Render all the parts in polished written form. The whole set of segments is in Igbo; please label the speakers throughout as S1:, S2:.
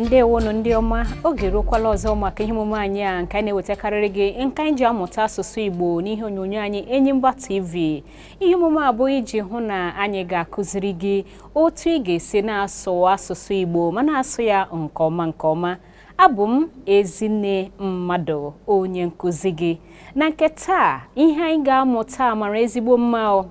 S1: Ndewonụ ndị ọma. Oge eruokwala ọzọ maka ihe omume anyị a nke anyị na-ewetakarịrị gị, nke anyị ji amụta asụsụ Igbo n'ihe onyonyo anyị Enyimba TV. Ihe omume a bụ iji hụ na anyị ga-akụziri gị otu ị ga-esi na-asụ asụsụ Igbo ma na-asụ ya nke ọma nke ọma. Abụ m Ezinne Mmadụ, onye nkụzi gị. Na nke taa, ihe anyị ga-amụta mara ezigbo mma o.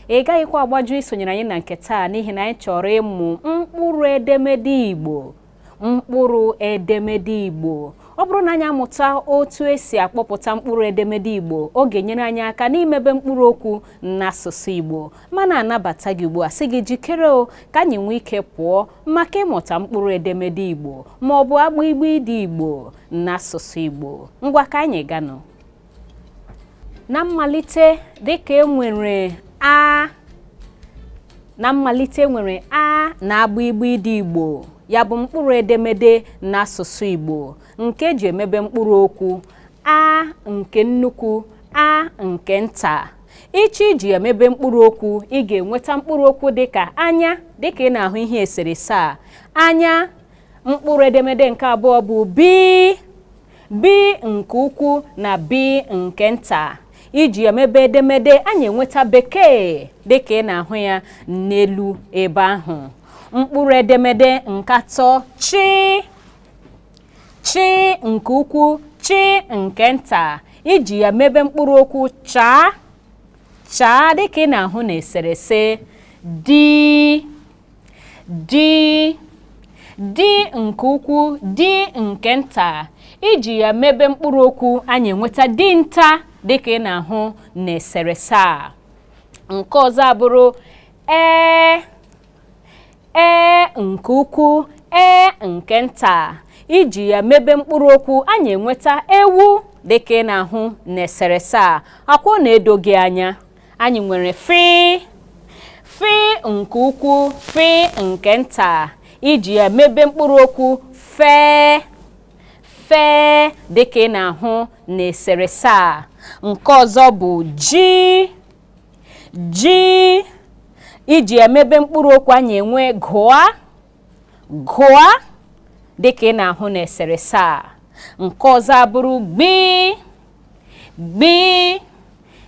S1: Ị gaghịkwa agbaju isonyere anyị na nke taa n'ihi na anyị chọrọ ịmụ mkpụrụ edemede Igbo. Mkpụrụ edemede Igbo. Ọ bụrụ na anyị amụta otu esi akpọpụta mkpụrụ edemede Igbo, ọ ga-enyere anyị aka n'imebe mkpụrụ okwu n'asụsụ Igbo. Ma na-anabata gị ugbu a, sị gị jikere o ka anyị nwee ike pụọ maka ịmụta mkpụrụ edemede Igbo ma ọ bụ agbịgbịdị Igbo n'asụsụ Igbo. Ngwa, ka anyị ganụ. Na mmalite, dịka e nwere a na mmalite, nwere a na agbịgbịdị Igbo, ya bụ mkpụrụ edemede n'asụsụ Igbo nke eji emebe mkpụrụ okwu: a nke nnukwu, a nke nta. Ịchọ iji emebe mkpụrụ okwu, ị ga-enweta mkpụrụ okwu dịka anya, dịka ị na-ahụ ihe eserese a, anya. Mkpụrụ edemede nke abụọ bụ b, b nke ukwu na b nke nta. Iji emebe edemede, anyị enweta bekee, dịka ị na-ahụ ya n'elu ebe ahụ. Mkpụrụ edemede nke atọ, chi, chi nke ukwu, chi nke nta. Iji ya mebe mkpụrụ okwu chaa, chaa, dịka ị na-ahụ n'eserese. Di, di, di nke ukwu, di nke nta. Iji ya mebe mkpụrụ okwu, anyị enweta dinta, dịka ị na-ahụ n'eserese a. Nke ọzọ abụrụ ee, ee nke ukwu, ee nke nta. Iji ya mebe mkpụrụ okwu, anyị enweta ewu, dịka ị na-ahụ n'eserese a. Akwa na-edo gị anya, anyị nwere fị, fị nke ukwu, fị nke nta. Iji ya mebe mkpụrụ okwu fee, fee, dịka ị na-ahụ n'eserese a. Nke ọzọ bụ ji, ji. Iji ya mebe mkpụrụ okwu, anyị enwe gụa, gụa, dịka ị na-ahụ n'eserese a. Nke ọzọ abụrụ gbi, gbi,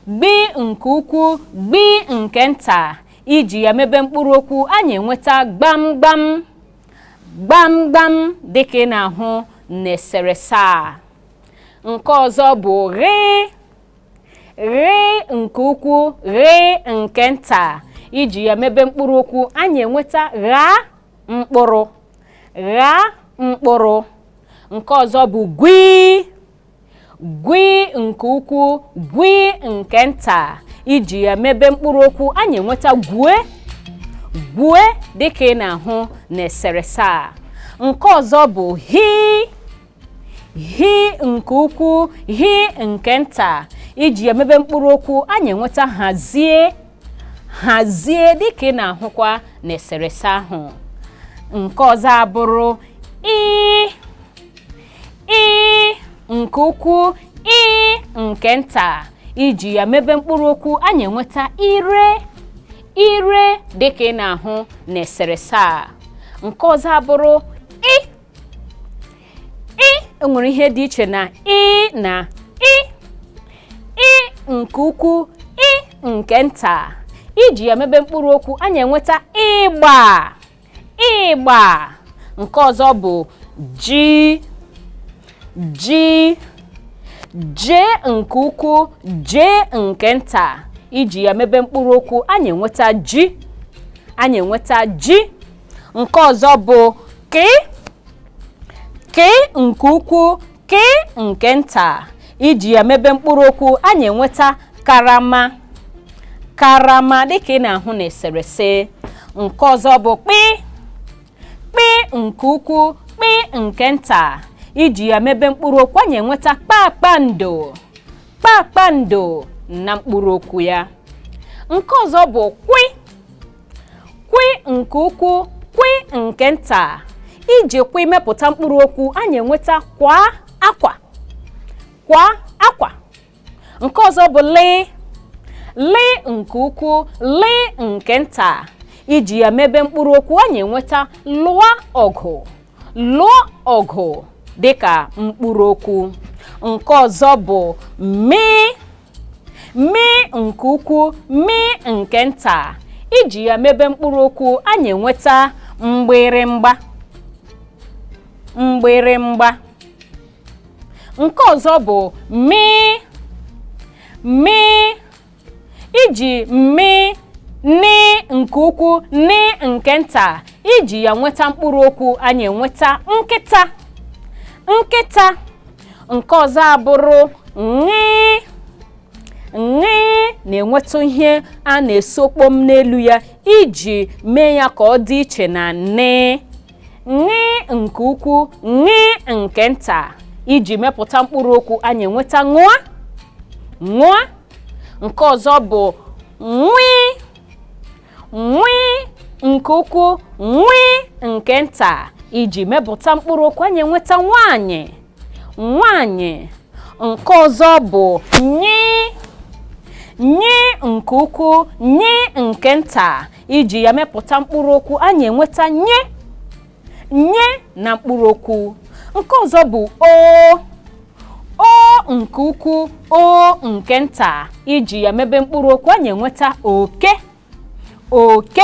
S1: gbi nke ukwu, gbi nke nta. Iji ya mebe mkpụrụ okwu, anyị enweta gbamgbam, gbamgbam, dịka ị na-ahụ n'eserese a. Nke ọzọ bụ ghị, ghị nke ukwu, ghị nke nta. Iji ya mebe mkpụrụ okwu, anyị enweta ghaa mkpụrụ, ghaa mkpụrụ. Nke ọzọ bụ gwi, gwi nke ukwu, gwi nke nta. Iji ya mebe mkpụrụ okwu, anyị enweta gwue, gwue, dịka ị na-ahụ n'eserese a. Nke ọzọ bụ hi, hi nke ukwu, hi nke nta. Iji ya mebe mkpụrụ okwu, anyị enweta hazie, hazie, dịka ị na-ahụkwa n'eserese ahụ. Nke ọzọ abụrụ ị, ị nke ukwu, ị nke nta. Iji ya mebe mkpụrụ okwu, anyị enweta ire, ire, dịka ị na-ahụ n'eserese a. Nke ọzọ abụrụ ị, ị. Enwere ihe dị iche na ị na ị. Ị nke ukwu, ị nke nta. Iji ya mebe mkpụrụ okwu, anyị enweta ịgba, ịgba. Nke ọzọ bụ ji, ji, jee nke ukwu, jee nke nta. Iji ya mebe mkpụrụ okwu, anyị enweta ji, anyị enweta ji. Nke ọzọ bụ kị, kị nke ukwu, kị nke nta. Iji ya mebe mkpụrụ okwu, anyị enweta karama, karama, dịka ị na-ahụ n'eserese. Nke ọzọ bụ kpị, kpị nke ukwu, kpị nke nta. Iji ya mebe mkpụrụ okwu, anyị enweta kpakpando, kpakpando na mkpụrụ okwu ya. Nke ọzọ bụ kwị, kwị nke ukwu, kwị nke nta. Iji kwị mepụta mkpụrụ okwu, anyị enweta kwa akwa, kwa akwa. Nke ọzọ bụ lị, lị nke ukwu, lị nke nta. Iji ya mebe mkpụrụ okwu, anyị enweta lụọ ọgụ, Lụọ ọgụ dịka mkpụrụ okwu. Nke ọzọ bụ mị. Mị nke ukwu, mị nke nta. Iji ya mebe mkpụrụ okwu, anyị enweta mgbịrịmgba. Mgbịrịmgba. Nke ọzọ bụ mị. Mị. Iji mị, nị nke ukwu, nị nke nta, iji ya nweta mkpụrụ okwu, anyị enweta nkịta. Nkịta. Nke ọzọ abụrụ ṅị. Ṅị na-enwetụ ihe a na-eso kpọm n'elu ya iji mee ya ka ọ dị iche na nị. Ṅị nke ukwu, ṅị nke nta, iji mepụta mkpụrụ okwu, anyị enweta ṅụa. Ṅụa. Nke ọzọ bụ nwi. Nwi nke ukwu, nwi nke nta, iji mepụta mkpụrụ okwu, anyị enweta nwaanyị. Nwaanyị. Nke ọzọ bụ nyi. Nyi nke ukwu, nyi nke nta, iji ya mepụta mkpụrụ okwu, anyị enweta nye. Nye na mkpụrụ okwu. Nke ọzọ bụ o. O nke ukwu, o nke nta, iji ya mebe mkpụrụ okwu, anyị enweta oke. Oke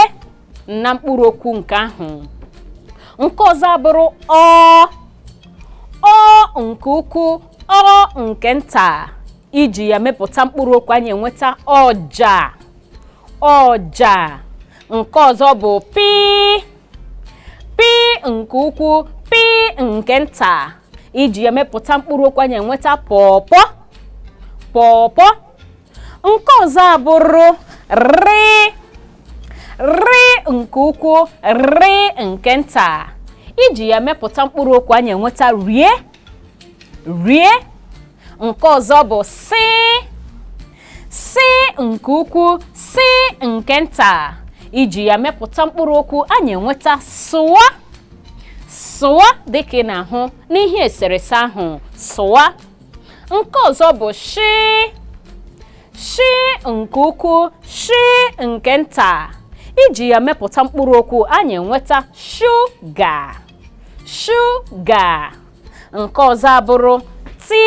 S1: na mkpụrụ okwu nke ahụ. Nke ọzọ abụrụ ọ. Ọ nke ukwu, ọ nke nta, iji ya mepụta mkpụrụ okwu, anyị enweta ọja. Ọja. Nke ọzọ bụ pị. Pị nke ukwu, pị nke nta, iji ya mepụta mkpụrụ okwu, anyị enweta pọpọ. Pọpọ. Nke ọzọ abụrụ rị. Rị nke ukwu, rị nke nta, iji ya mepụta mkpụrụ okwu, anyị enweta rie. Rie. Nke ọzọ bụ sị. Sị nke ukwu, sị nke nta, iji ya mepụta mkpụrụ okwu, anyị enweta sụwa. Sụwa, dịka ị na-ahụ n'ihe eserese ahụ, sụwa. Nke ọzọ bụ shị. Shị nke ukwu, shị nke nta, iji ya mepụta mkpụrụ okwu, anyị enweta shuga. Shuga. Nke ọzọ abụrụ tí.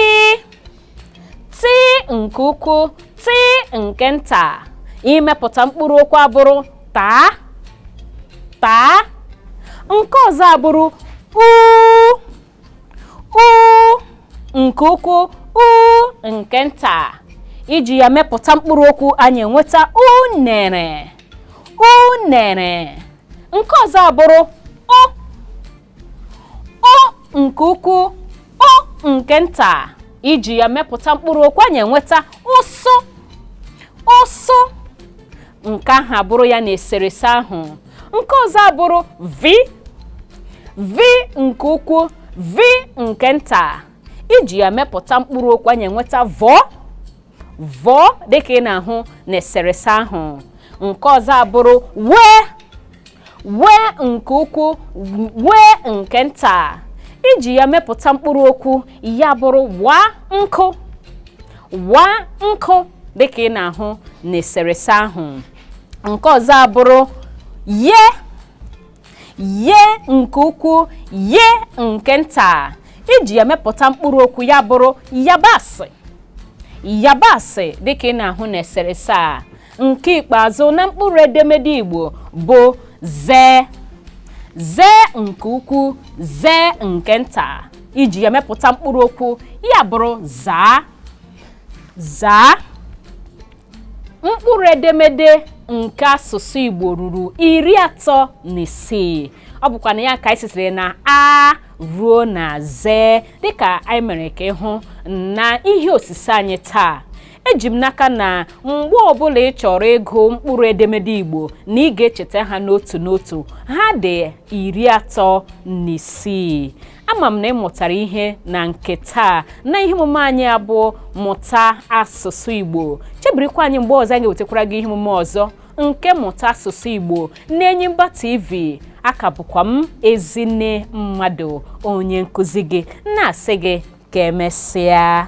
S1: Tí nke ukwu, tí nke nta, imepụta mkpụrụ okwu abụrụ taa. Taa. Nke ọzọ abụrụ u. U nke ukwu, u nke nta, iji ya mepụta mkpụrụ okwu, anyị enweta unere. Unere. Nke ọzọ abụrụ o. O nke ukwu, o nke nta, iji ya mepụta mkpụrụ okwu, anyị enweta ụsụ. Ụsụ. Nke ahụ abụrụ ya na eserese ahụ. Nke ọzọ abụrụ v. V nke ukwu, v nke nta, iji ya mepụta mkpụrụ okwu, anyị enweta vọọ. Vọọ, dịka ị na-ahụ na eserese ahụ. Nke ọzọ abụrụ wee. Wee nke ukwu, wee nke nta, iji ya mepụta mkpụrụ okwu, ya bụrụ waa nkụ. Waa nkụ, dịka ị na-ahụ n'eserese ahụ. Nke ọzọ abụrụ ye. Ye nke ukwu, ye nke nta, iji ya mepụta mkpụrụ okwu, ya bụrụ yabasị. Yabasị, dịka ị na-ahụ n'eserese a. Nke ikpeazụ na mkpụrụ edemede Igbo bụ ze. Ze nke ukwu, ze nke nta, iji ya mepụta mkpụrụ okwu, ya bụrụ zaa. Zaa. Mkpụrụ edemede nke asụsụ Igbo ruru 36. Ọ bụkwa na ya ka anyị sitere na a ruo na z, dịka anyị mere ka ịhụ na ihe osise anyị taa. Eji m n'aka na mgbe ọbụla ị chọrọ ịgụ mkpụrụ edemede Igbo, na ị ga-echeta ha n'otu n'otu. Ha dị 36. Ama m na ị mụtara ihe na nke taa na ihe omume anyị abụ Mụta Asụsụ Igbo. Chebirikwa anyị mgbe ọzọ anyị ga-ewetakwara gị ihe omume ọzọ nke Mụta Asụsụ Igbo n'Enyimba TV. Aka bụkwa m Ezinne Mmadụ, onye nkụzi gị, na-asị gị ka emesịa.